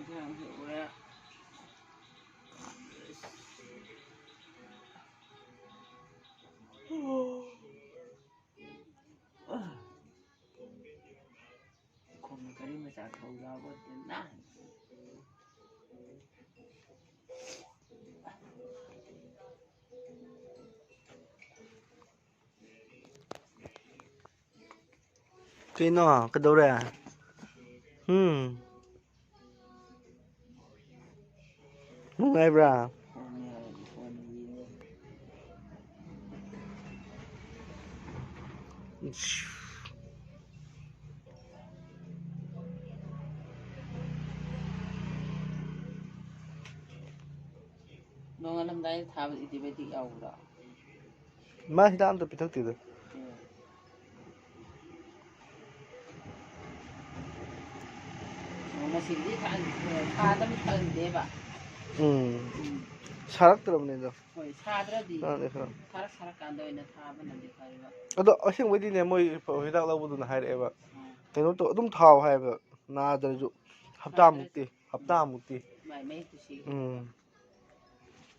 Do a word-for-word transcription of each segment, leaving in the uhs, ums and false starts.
ꯏꯟꯁꯥꯡꯁꯨ ꯎꯔꯦ꯫ ꯈꯣꯡꯅ ꯒꯥꯔꯤ ꯃꯆꯥ ꯊꯧ ꯌꯥꯕ ꯅꯠꯇꯦ, ꯅꯥꯟ꯫ ꯀꯩꯅꯣ? ꯀꯩꯗꯧꯔꯦ? ꯎꯝ꯫ ꯅꯨꯡꯉꯥꯏꯕ꯭ꯔꯥ? ꯅꯣꯡꯉꯥꯜꯂꯝꯗꯥꯏꯗ ꯊꯥꯕ antibiotic ꯌꯥꯎꯕ꯭ꯔꯣ? ꯃꯥ ꯍꯤꯗꯥꯛ ꯑꯝꯇ ꯄꯤꯊꯛꯇꯦꯗ꯫ ꯎꯝ꯫ ꯑꯣ, ꯉꯁꯤꯒꯤꯗꯤ ꯊꯥ-, ꯊꯥꯗ ꯑꯃ ꯊꯥꯍꯟꯗꯦꯕ꯫ ꯎꯝ꯫ ꯎꯝ꯫ ꯁꯥꯔꯛꯇ꯭ꯔꯕꯅꯤꯗ꯫ ꯍꯣꯏ, ꯁꯥꯗ꯭ꯔꯗꯤ ꯅꯍꯥꯟꯗꯤ ꯈꯔ꯫ ꯁꯥꯔꯛ ꯁꯥꯔꯛꯀꯥꯟꯗ ꯑꯣꯏꯅ ꯊꯥꯕꯅꯗꯤ ꯐꯩꯕ꯫ ꯑꯗꯣ ꯑꯁꯦꯡꯕꯩꯗꯤꯅꯦ, ꯃꯣꯏ ꯍꯤꯗꯥꯛ ꯂꯧꯕꯗꯨꯅ ꯍꯥꯏꯔꯛꯑꯦꯕ꯫ ꯑꯥ꯫ ꯀꯩꯅꯣ ꯇꯧ-, ꯑꯗꯨꯝ ꯊꯥꯎ ꯍꯥꯏꯌꯦꯕ꯫ ꯅꯥꯗ꯭ꯔꯁꯨ ꯍꯞꯇꯥꯃꯨꯛꯇꯤ, ꯍꯞꯇꯥꯃꯨꯛꯇꯤ꯫ ꯃꯥꯏ ꯃꯍꯤꯛꯇꯨ ꯁꯤ꯫ ꯎꯝ꯫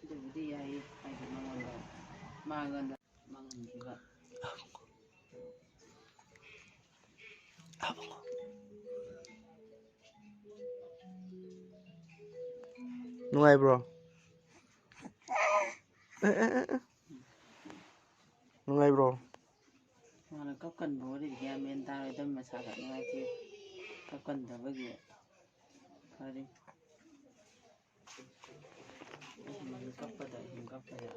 ꯑꯗꯨꯕꯨꯗꯤ ꯌꯥꯏꯌꯦ, ꯍꯥꯏꯗꯤ ꯃꯉꯣꯟꯗ, ꯃꯉꯣꯟꯗ ꯃꯥꯡꯍꯟꯈꯤꯕ꯫ ꯅꯨꯡꯉꯥꯏꯕ꯭ꯔꯣ? ꯑꯦ, ꯑꯦ, ꯑꯦ, ꯑꯦ꯫ ꯅꯨꯡꯉꯥꯏꯕ꯭ꯔꯣ? ꯃꯥꯅ ꯀꯞꯀꯟꯕ ꯋꯥꯔꯤ ꯒ꯭ꯌꯥꯟ ꯃꯦꯟ ꯇꯥꯔꯣꯏꯗꯕ ꯃꯁꯥꯒ ꯅꯨꯡꯉꯥꯏꯇꯦ꯫ ꯀꯞꯀꯟꯗꯕꯒꯤ ꯐꯔꯦ꯫ ꯑꯍꯤꯡ ꯀꯞꯄꯗ, ꯑꯍꯤꯡ ꯀꯞꯄꯗ꯫